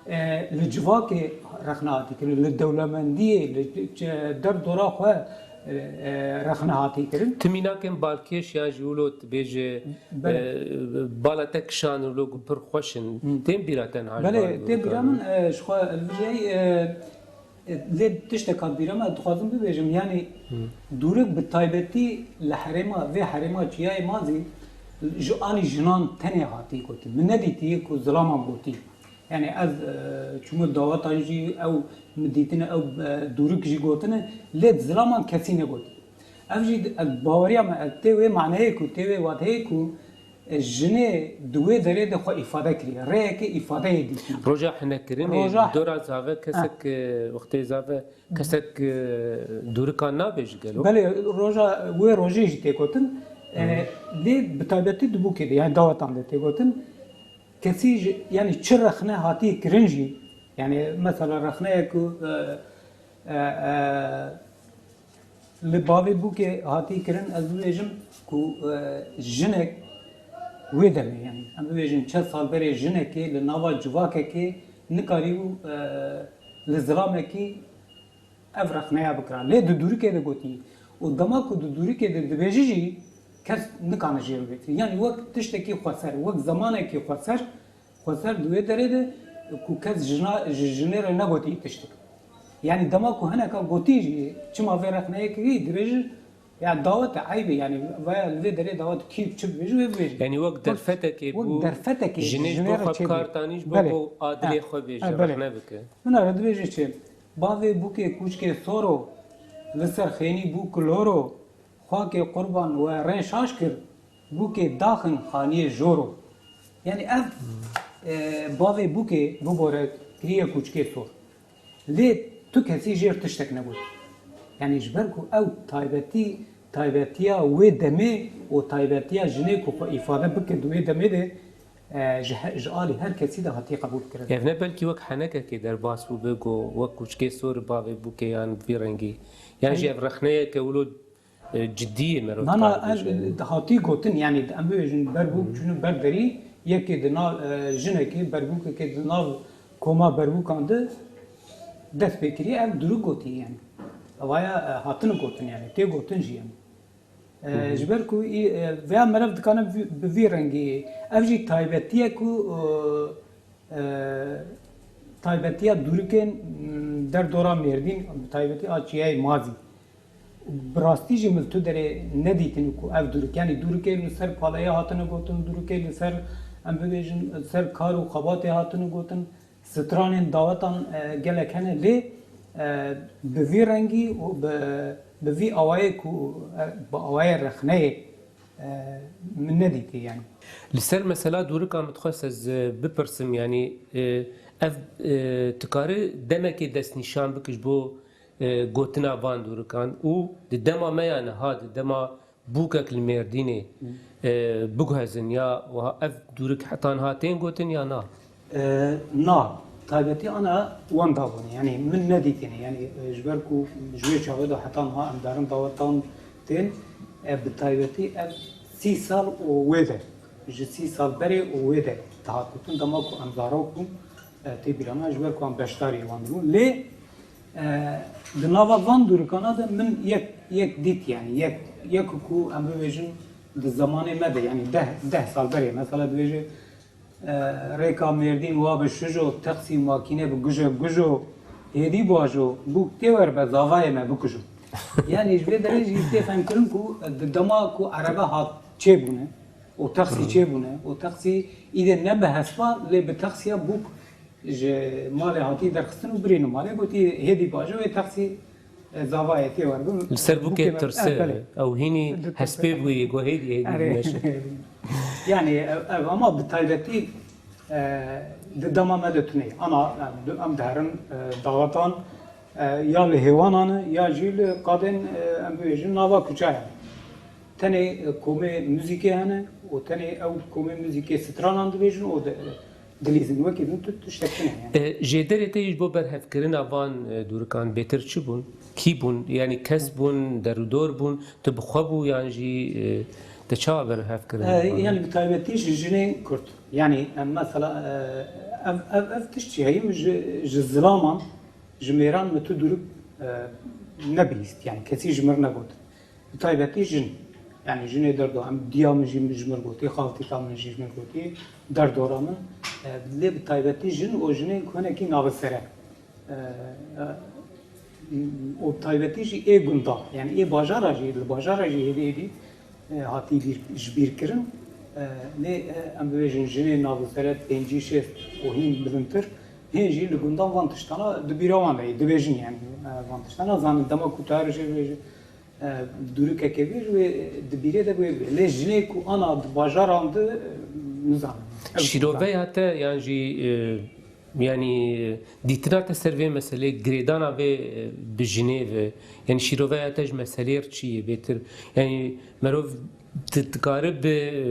e, li civakê rexne hatî kirin, li dewlemendiyê, li ç-, derdora xwe, e, e, rexne hatî kirin. Ti mînakên balkêş yan jî wilo dibêje, Belê. e, bala te kişand wilo ku pir xweş in. Hı. Tên bîra te niha ji Belê, van tê bîra dûrikan? min, e, ji xwe li vijeyî, e, Lê tiştek hat bîra me, dixwazim bibêjim, yanî Hı. dûrik bi taybetî li herêma, vê herêma Çiyayê Mazî ji alî jinan tenê hatî gotin. Min nedîtiye ku zilaman gotî. Yanî ez, e, çûme dawetan jî ew min dîtine, ew, e, dûrik jî gotine, lê zilaman kesî negotî. Ev jî, e, baweriya me, e, tê wê maneyê ku, tê wê wateyê ku, e, jinê di wê derê de xwe îfade kiriye. Rêyeke îfadeyê dîtî. Roja hinekirinê, Roja dora zave kesek, e, wextê zave kesek, e, dûrikan nabêje gelo? Belê, roja wê rojê jî tê gotin. E, Hı. lê bi taybetî di bûkê de, yani dawetan de tê gotin. Kesî jî, yani çi rexne hatî kirin jî, yani mesela rexneyek ku, e, e, e, li bavê bûkê hatî kirin, ez bibêjim ku, e, jinek wê demê, yani em bibêjin çend sal berê jinekê li nava civakekê nikarîbû, e, li zilamekî ev rexneya bikira. Lê di dûrikê de gotî. Û dema ku di dûrikê de dibêjî jî kes nikane jê bibêtirî. Yani wek tiştekî xweser, wek zemanekî xweser, xweser di wê derê de ku kes jina, ji jinê re negotî tiştek. Yani dema ku hineka gotî jî, çima vê rexneyê kirî, dibêjin, ya dawet e, eyb e, yani veya li vê derê dawet kî çi bibêje, wê bibêje. Yani wek Wek, derfetekê wek bû, derfetekê jinê ji jinê bo re xwe çêdî. kar tanî, ji bo Belê. bo adilê Ha. xwe bêje, Ha, belê. rexne bike. Huna re dibêje çi? Bavê bûkê kûçkê sor o, li ser xênî bû kilor o, xakê qurban we rê şaş kir, bûkê daxin xaniyê jor o. Yani ev, e, bavê bûkê bibore kiriye kûçkê sor. Lê tu kesî jêr tiştek negot. Yani ji ber ku ew taybetî, taybetiya wê demê û taybetiya jinê ku xwe îfade bike di wê demê de, e, ji he-, ji alî her kesî de hatiye qebûl kirin. Ev ne belkî wek henekekê derbas bûbe, got, wek kuçkê sor bavê bûke yan vî rengî. Yan jî Ey- ev rexneyeke wilo, e, cidî ye, merov Na, na, dikare bêje. Hatî gotin, yanî em bibêjin berbûk çûne ber derî, yekê di nav, e, jinekê, berbûkekê di nav koma berbûkan de dest pê kiriye, ev dûrik gotiye yanî. Evaya, e, hatine gotin yanî, tê gotin jî yanî. E, Hı hı. Ji ber ku î, e, vêya meriv dikane vî, bi vî rengî. Ev jî taybetiye ku, e, e, taybetiya dûrikên, m, derdora Mêrdîn, bi taybetî a çiyayê Mavî. Bi rastî jî min tu derê nedîtin ku ev dûrik, yanî dûrikê li ser paleyê hatine gotin, dûrikê li ser, em bibêjin, li ser kar û xebatê hatine gotin. Stranên dawetan, e, gelek hene, lê, e, bi vî rengî û bi, bi vî awayê ku, e, bi awayê rexneyê, e, min nedîtî yanî. Li ser mesela dûrikan min dixwest ez, e, bipirsim, yanî, e, ev, e, tu karî demekê destnîşan bikî ji bo, e, gotina van dûrikan û di dema me ya niha, di dema bûkek li Mêrdînê, e, biguhezin ya wiha ev dûrik heta niha tên gotin ya na? E, na, taybetî ana wenda bûne. Yanî min nedîtîne. Yanî, e, ji ber ku ji wê çaxê de heta niha em derin dawetan tên, e, bi taybetî ev sî sal û wê de, ji sî sal berê û wê de dihat gotin, dema ku em zarok bûn, e, tê bîra me, ji ber ku em beşdarî wan dibûn. Lê, e, di nava van dûrikana de min yek, yek dît, yanî yek, yek ku em bibêjin di zemanê me de, yanî deh, deh sal berê, mesela dibêje, e, rêka Mêrdîn wa bi şijo, teksî makîne bi gujo, gujo, hêdî bajo, bûk tê weribe, zavayê me bikujo. Yanî ji vê derê jî tê fehmkirin ku, e, di dema ku erebe hat çêbûne, û teksî çêbûne û teksî îdê ne bi hespa, lê bi teksiya bûk ji malê hatî derxistin û birîn û malê gotî, hêdî bajo wê teksî, e, zavayê tê werbin. Li ser bûkê, bûkê me tirse, eh, belê. Ew hînî hespê bûyî, got hêdî, hêdî. Erê. Neşe. Yanî ev, ev ama bi taybetî, e, di dema me de tune ye. Ana, em, em diherin, e, dawetan, e, ya li hêwanan e, ya jî li qadên, e, em bibêjin nava kuçayan. Tenê, e, komê muzîkê hene û tenê ew komê muzîkê stranan dibêjin û di-, dilîzin. Wekî din tu tiştek tune ye. E, jêderê te ji bo berhevkirina van, e, dûrikan bêtir çi bûn? Kî bûn? Yanî kes bûn, derûdor bûn? Tu bi xwe bû yan jî, e, te çawa berhev kirin? E, yanî bi taybetî ji jinên Kurd. Yanî, em mesela, e, ev, ev, ev tişt jî heyî min ji, ji zilaman, ji mêran min tu dûrik, e, nebihîst. Yanî kesî ji mir negot. Bi taybetî jin. Yanî jinê derdo, em diya min jî ji mir gotî, xaltîka min jî ji mir gotî, derdora min. E, lê bi taybetî jin û jinên ku hinekî navisere. E, e, û bi taybetî jî ê gunda, yanî ê bajara jî, li bajara jî hêdî hêdî, e, hatî bîr, ji bîr kirin. E, lê, e, em bibêjin jinê navisere pêncî şêst û hîn bilindtir, hên jî li gundan van tiştana di bîra wan de ye, dibêjin yanî, e, van tiştana. Zanin dema ku tu her jê bibêjî, e, dûrikeke bêj wê di bîrê de wê bê. Lê jinê ku ana di bajaran de, e, nizanim. Ew Şîroveya te yan jî, e, yanî dîtina te ser vê meselê, girêdana vê, e, bi jinê ve, yanî şîroveya te ji meselê re çi ye bêtir? Yanî merov di-, dikare bi, e,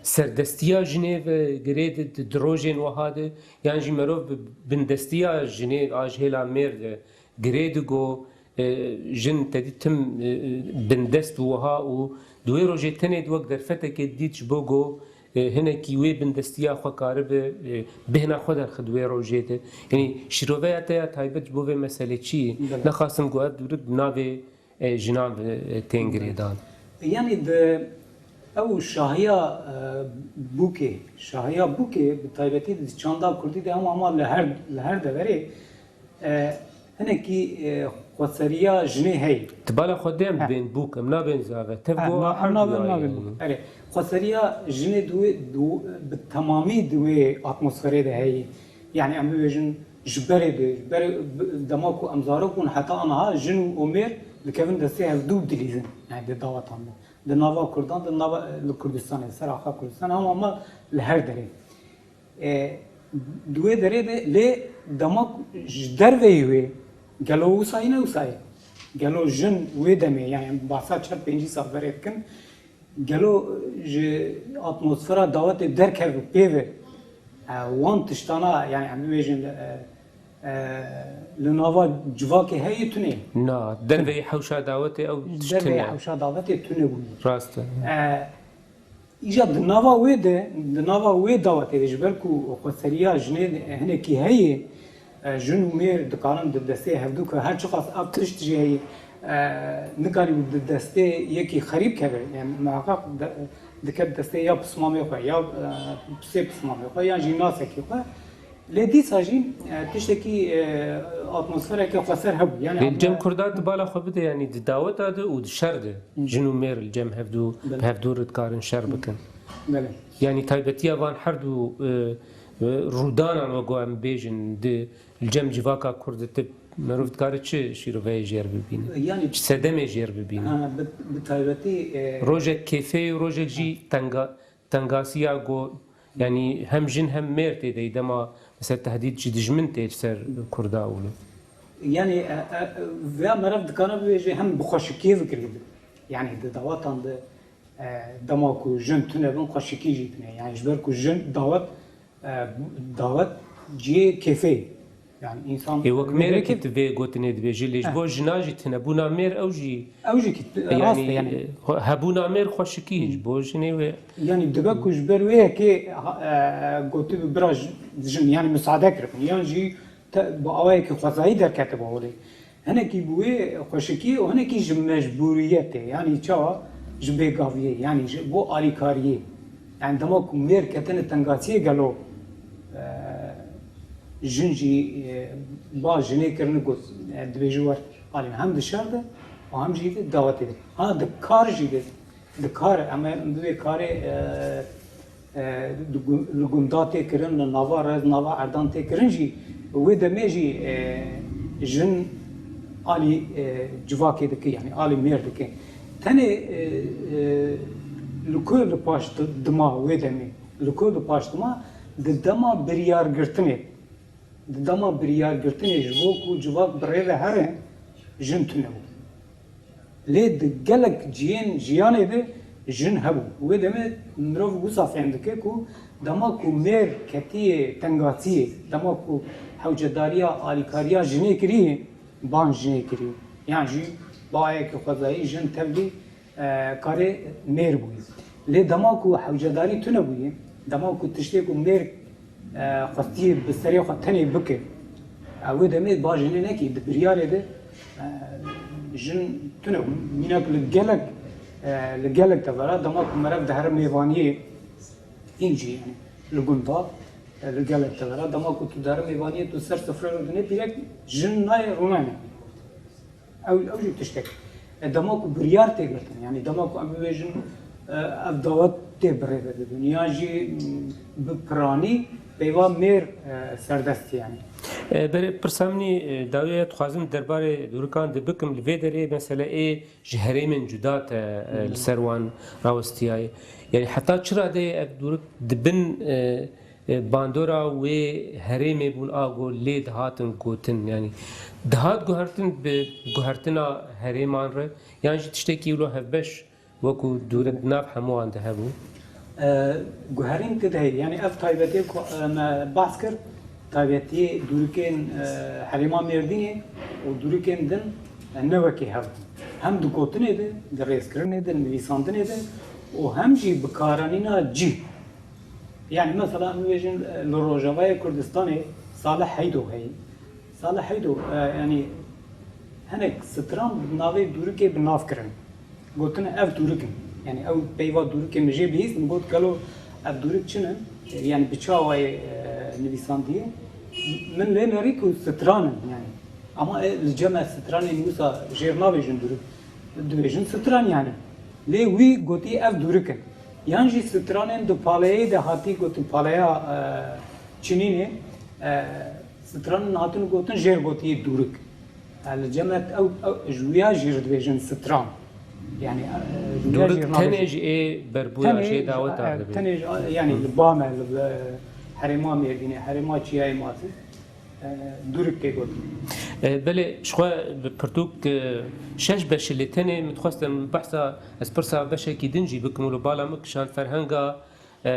serdestiya jinê ve girê di, di, di rojên wiha de, yan jî merov bi bindestiya jinê a ji hêla mêr de girê digo, e, jin tedî tim, e, e, bindest bû wiha û di wê rojê tenê di wek derfetekê dît ji bo go, e, hinekî wê bindestiya xwe karibe, e, bêhna xwe derxe di wê rojê de. Yanî şîroveya te ya taybet ji bo vê meselê çi ye? Belê. Nexasim go ev dûrik bi navê, e, jinan ve, e, tên girêdan. Yanî di ew şahiya, e, bûkê, şahiya bûkê bi taybetî di çanda kurdî de hema, hema li her, li her deverê, e, hinekî, e, xweseriya jinê heye. Ti bala xwe de em He. dibên bûk, em nabên zave. Tev He, go na-, em her nabên, duayê nabên yanî. bûk. Erê, xweseriya jinê di wê, di, bi temamî di wê atmosferê de heye. Yanî em bibêjin ji berê de, ji berê, bi, dema ku em zarok bûn heta aniha jin û mêr dikevin destê hevdû dilîzin. Yanî di dawetan de. Di nava Kurdan, di nava, li Kurdistanê, ser axa Kurdistanê, hema, hema li her derê. E, di wê derê de lê dema ku ji derveyî wê, gelo wisa yî ne wisa ye? Gelo jin wê demê, yanî em bahsa çar pêncî sal berê dikin, Gelo ji atmosfera dawetê derkeve pê ve, e, wan tiştana, yani em bibêjin, e, e, li nava civakê heye tune? Na, derveyî hewşa dawetê ew tişt Derveyî tune. hewşa dawetê tune bûye. Rast e. E, Îja di nava wê de, di nava wê dawetê de, ji ber ku xweseriya jinê hinekî heye, e, jin û mêr dikarin di destê hevdû ke, her çiqas ev tişt jî heye, e, nikarî di destê yekî xerîb keve. Yani muheqeq de, dike destê ya pismamê xwe, ya, e, pisê pismamê xwe, yan jî nasekî xwe. Lê dîsa jî, e, tiştekî, e, atmosfereke xweser hebû. Yani Lê em cem de Kurda di bala xwe bide, yani di daweta de û di şer de. Hı. Jin û mêr li cem hevdû, Belê. bi hevdû re dikarin şer bikin. Belê. Yani taybetiya van her du, e, e, rûdanan wek em bêjin di li cem civaka Kurd de tip merov dikare çi şîroveyê jêr bibîne? Yani Çi sedemê jêr bibîne? Ha, bi, bi taybetî, e, Rojek kêfê, rojek jî tenga-, tengasiya go, yani hem jin hem mêr tê de dema mesela tehdîd ji dijmin tê li ser Kurda û li. Yani, e, e, vêya meriv dikare bibêje hem bi xweşikiyê fikirî bi. Yani di dawetan de, e, dema ku jin tune bin xweşikî jî tune. Yani ji ber ku jin dawet, e, dawet cihê kêfê. Yani insan Ê wek mêrekî tu vê gotinê dibêjî, lê ji Eh. bo jina jî tunebûna mêr ew jî Ew jî ki, e, rast e yani, yani. e, xwe-, hebûna mêr xweşikî ji bo jinê wê. Yani dibe ku ji ber wê yekê, ha, e, gotibû bira j-, jin, yani misade kiribûn, yan jî te, bi awayekî xwezayî derketiba holê. Hinekî bi wê xweşikî û hinekî ji mecbûriyetê, yani çawa, ji bêgaviyê, yani ji bo alîkariyê. Yani dema ku mêr ketine tengasiyê gelo, e, jin jî, e, ba jinê kirine got, e, dibêje wer alî hem di şer de û hem jî di dawetê de. Ha di kar jî de, di kar, em ê bi vê karê, e, e, di gu-, li gunda tê kirin, li nava rez, nava erdan tê kirin jî, wê demê jî, e, jin alî, e, civakê dike, yani alî mêr dike. Tenê, e, e, li ku li paş di-, dima wê demê, li ku li paş dima, di dema biryargirtinê, di dema biryargirtinê ji bo ku civak bi rê ve here, jin tune bû. Lê di gelek cihên jiyanê de jin hebû. Wê demê mirov wisa fêm dike ku dema ku mêr ketiye tengasiyê, dema ku hewcedariya alîkariya jinê kiriye, ban jinê kiriye. Yan jî bayekî xwezayî jin tevlî, e, karê mêr bûye. Lê dema ku hewcedarî tune bûye, dema ku tiştê ku mêr e, xwestiyê bi serê xwe tenê bike. E, wê demê ba jinê nekî, di biryarê de, e, jin tune. Mînak li gelek, e, li gelek devera, dema ku meriv dihere mêvaniyê, hîn jî yani li gunda, e, li gelek devera, dema ku tu dihere mêvaniyê, tu ser sifre re dinê pîrek, jin nayê rûnayê. Ew, ew jî tiştek. E, dema ku biryar tê girtin, yani dema ku em bibêjin, e, ev dawet tê birêve dibin, yan jî, m, bi piranî peyva mêr, e, serdest yani. E, berê pirsa min î, e, dawiya dixwazim derbarê dûrikan de bikim, li vê derê mesele ê ji herêmên cuda te, e, li ser wan rawestiyaye. Yani heta çi radeyê ev dûrik di bin, e, e, bandora wê herêmê bûn a ku lê dihatin gotin, yanî dihat guhertin bi guhertina herêman re, yan jî tiştekî wilo hevbeş wekû dûre di nav hemû wan de hebû? E, guherîn tê de heye. Yanî ev taybetiyê ku, e, me behs kir, taybetiyê dûrikên, e, herêma Mêrdînê û dûrikên din, e, ne wekî hev bûn. Hem di gotinê de, di rêzkirinê de, nivîsandinê de û hem jî bikaranîna cî. Yani mesela em bibêjin, e, li Rojavayê Kurdistanê Salih Heydo heye. Salih Heydo, e, yani hinek stran bi navê dûrikê bi nav kirin. Gotin ev dûrik in. Yani ew peyva dûrikê min jê bihîst, min got gelo ev dûrik çi ne? E, yani bi çi awayê, e, nivîsandiye? Min lê nerî ku stran in yani. Ama, e, li cem me stranên wisa jêr nabêjin dûrik. Dibêjin stran yani. Lê wî gotî ev dûrik in. Yan jî stranên di paleyê de hatî gotin paleya, e, çinînê, e, stranên hatin gotin jêr gotiyê dûrik. E, li cem me ew, ew, ji wîya jî re dibêjin stran. Yani, e, ji wîya jî re nabêjin. Dûrik tenê ji ê berbûya, ji ê daweta re dibêjin. Tenê ji, e, yani li Bame, li, e, herêma Mêrdînê, herêma Çiyayê Masî. E, dûrik tê gotin. E, belê, ji xwe bi pirtûk, e, şeş beş e, lê tenê min dixwest em behsa, ez pirsa beşekî din jî bikim û li bala min kişand ferhenga, e,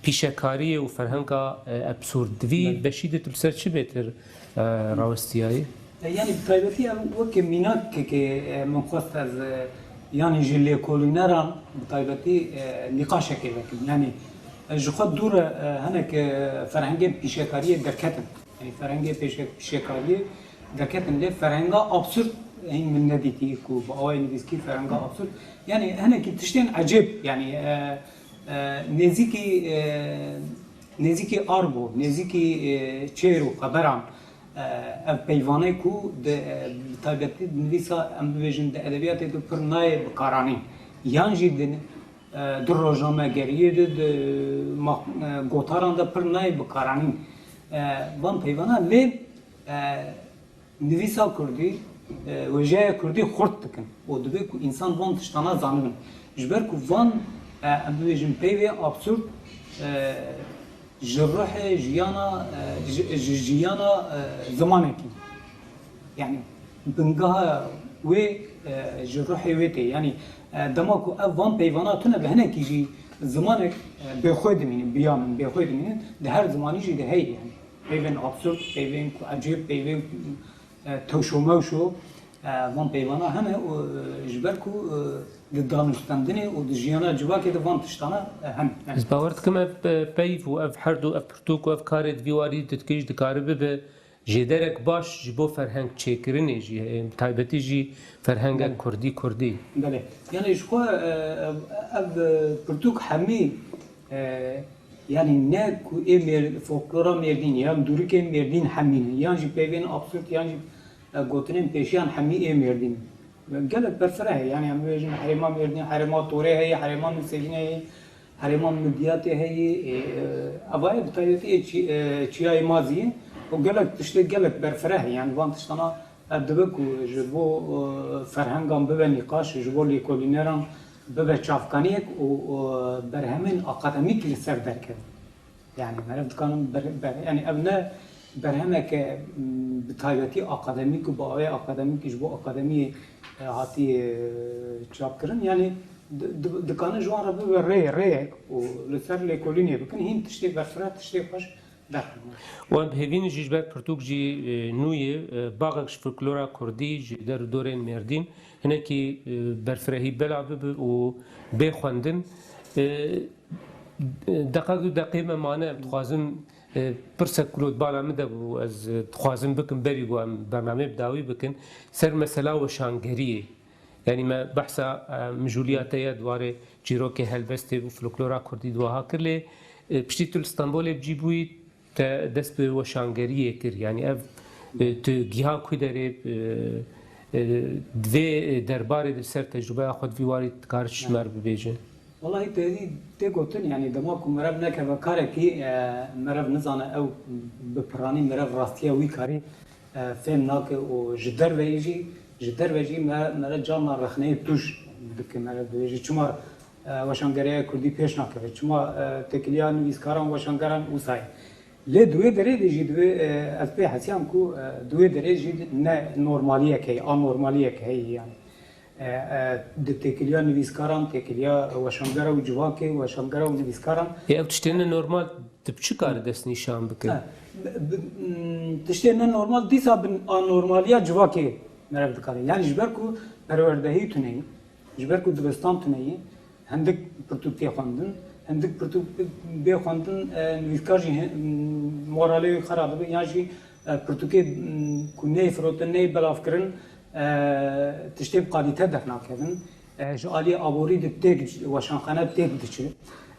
pîşekariyê û ferhenga, e, absurd. Di vî Belê. beşî de tu li ser çi bêtir, e, rawestiyayî? E, yanî bi taybetî em weke mînakekê, e, min xwest ez, e, yanî ji lêkolîneran bi taybetî, e, nîqaşekê vekim. Yanî, e, ji xwe dûr e, hinek, e, ferhengên pîşekariyê derketin. Yanî ferhengê pêşe-, pîşekariyê derketin lê ferhenga absurd hîn min nedîtî ku bi awayê nivîskî ferhenga absurd. Yanî hinekî tiştên ecêb, yanî, e, e, nêzîkî, e, nêzîkî arbo, nêzîkî, e, çêr û xeberan, e, ev peyvanê ku di, e, bi taybetî di nivîsa, em bibêjin, di edebiyatê de pir nayê bikaranîn. Yan jî di, e, di rojnamegeriyê de, di ma-, e, gotaran de pir nayê bikaranîn. E, van peyvana lê, e, nivîsa kurdî, e, wêjeya kurdî xurt dikin û dibe ku însan van tiştana zanibin. Ji ber ku van, e, em bibêjin peyvê absurd, e, ji ruhê jiyana, e, ji, ji jiyana, e, zimanekî. Yanî bingeha wê, e, ji ruhê wê tê. Yanî, e, dema ku ev van peyvana tune bi hinekî jî zimanek, e, bêxwe dimînin, bi ya min bêxwe dimînin, di her zimanî jî de heye yanî. Peyvên absurd, peyvên ku ecêb, peyvên, e, tewşomewşo, e, van peyvana hene û, e, ji ber ku, e, di danûstendinê û di jiyana civakê de van tiştana, e, hene. Hene. Ez bawer dikim ev, e, peyv û ev her du, ev pirtûk û ev karê di vî warî de dike jî dikare bibe jêderek baş ji bo ferheng çêkirinê jî, e, bi taybetî jî ferhengek Belê. kurdî, kurdî. Belê. Yanî ji xwe, e, ev, e, pirtûk hemî, e, yanî ne ku ê mêr-, folklora Mêrdînê yan dûrikên Mêrdîn hemî ne, yan jî peyvên absurd, yan jî, e, gotinên pêşiyan hemî ê Mêrdîn. Gelek berfireh heye, yanî em bibêjin herêma Mêrdîn, herêma Torê heye, herêma Nûsevînê heye, herêma Midyatê heye, e, e, eva ye bi taybetî ê çi-, e, Çiyayê Maziyê û gelek tiştê gelek berfireh heye, yanî van tiştana ev dibe ku ji bo, e, ferhengan bibe nîqaş, ji bo lêkolîneran bibe çavkaniyek û, e, berhemên akademîk li ser derkeve. Yanî meriv dikanin ber-, ber-, yanî ev ne berhemeke, m, bi taybetî akademîk û bi awê akademîk ji bo akademiyê, e, hatiye, e, çapkirin. Yanî di-, di-, dikanin ji wan re bibe rê, rêyek û li ser lêkolînê bikin. Hîn tiştê berfireh, tiştê xweş derxin. Wan bi hêvî ne jî ji ber pirtûk jî, e, nû ye, e, baxek ji folklora kurdî ji der û dorên Mêrdîn hinekî, e, berfirehî bela bibe û bê xwendin. E, Deqek du deqê me mane, em dixwazin, e, pirsek ku li bala min de bû, ez, e, dixwazim bikim berî ku em bernameyê bi dawî bikin, ser mesela weşangeriyê. Yanî me behsa, e, mijûliya te ya di warê çîrokê helbestê û folklora kurdî di wiha kir lê, e, piştî tu li Stenbolê bi cî bûyî, te dest bi weşangeriyê kir. Yanî ev, e, tu giha ku derê, e, e, di vê derbarê de ser tecrûbeya xwe di vî warî dikare çi ji me re bibêje? Wellahî têdî tê gotin, yanî dema ku meriv nekeve karekî, e, meriv nizane ew bi piranî meriv rastiya wî karî, e, fêm nake û ji derveyî jî, ji derve jî me, meriv carna rexneyê tûj dike, meriv dibêje çima, e, weşangereya kurdî pêş nakeve, çima, e, têkiliya nivîskaran, weşangeran wisa ye. Lê di wê derê de jî di wê, e, ez pê hesiyam ku, e, di wê derê jî ne normaliyek heye, anormaliyek heye yanî. E, e, di têkiliya nivîskaran, têkiliya weşangera û civakê, weşangera û nivîskaran. Ê, ev tiştê ne normal, tu bi çi kare destnîşan bike? E, bi, bi, m, tiştê ne normal dîsa bi anormaliya civakê meriv dikare. Yanî ji ber ku perwerdehî tune ye, ji ber ku dibistan tune ye, hindik pirtûk tê xwendin, hindik pirtûk bê xwendin, e, nivîskar jî hin-, moralê wî xera dibe, yan jî, e, pirtûkê, m, ku neyê firotin, neyê belavkirin, e, tiştê bi kalîte dernakevin. E, ji aliyê aborî de têk, weşanxane têk diçe.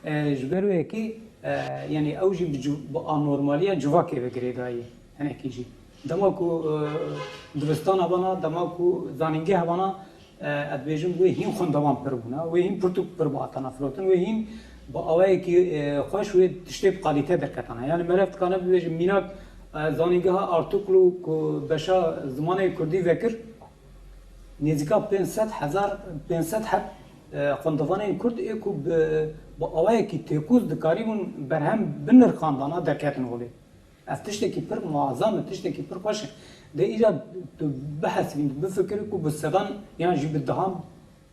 E, ji ber wê yekê, e, yanî ew jî bi civ-, bi anormaliya civakê ve girêdayî ye, hinekî jî. Dema ku, e, dibistan hebana, dema ku zanîngeh hebana, e, ez dibêjim wê hîn xwendevan pir bûna, wê hîn pirtûk pir bi hatana firotin, wê hîn bi awayekî, e, xweş wê tiştê bi kalîte derketana. Yanî meriv dikane bibêje mînak, e, zanîngeha Artuklu ku beşa zimanê kurdî vekir, nêzîka pênc sed hezar, pênc sed heb, e, xwendevanên kurd ê ku bi, bi awayekî têkoz dikarîbûn berhem binirxandana derketin holê. Ev tiştekî pir muazam e, tiştekî pir xweş e. De îca tu bihesibîn, tu bifikirî ku bi sedan yan jî bi dehan,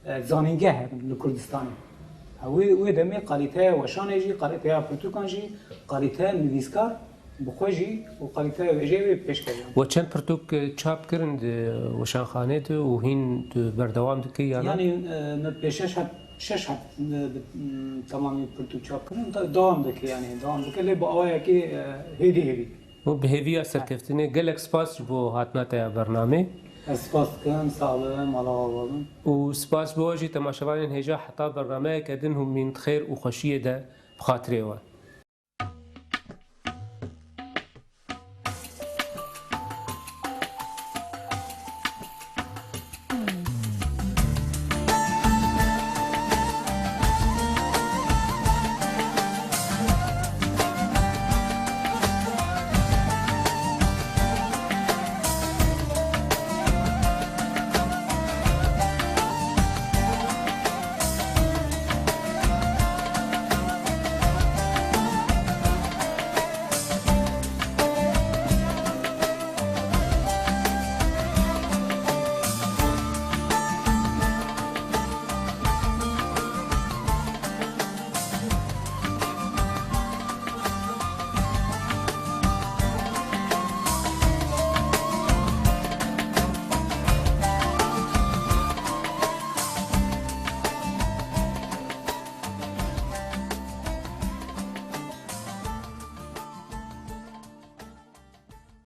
e, zanîngeh hebin li Kurdistanê. Ha, wê, wê demê kalîteya weşanê jî, kalîteya pirtûkan jî, kalîteya nivîskar bi xwe jî û kalîteya wêjeyê wê pêşkevin. We çend pirtûk, e, çap kirin di weşanxanê de û hîn tu berdewam dikî ya na? Yanî, e, me pê şeş heb, şeş heb, e, bi, m, temamî pirtûk çap kirin, de-, dewam dike yanî, dewam dike lê bi awayekî, e, hêdî hêdî. Û bi hêviya serkeftinê, gelek spas ji bo hatina te ya bernamê. Ez spas dikim, sax be, mala we ava bin. Û spas ji bo we jî temaşevanên hêja, heta bernameyeke din hûn mîn di xêr û xweşiyê de bi xatirê we.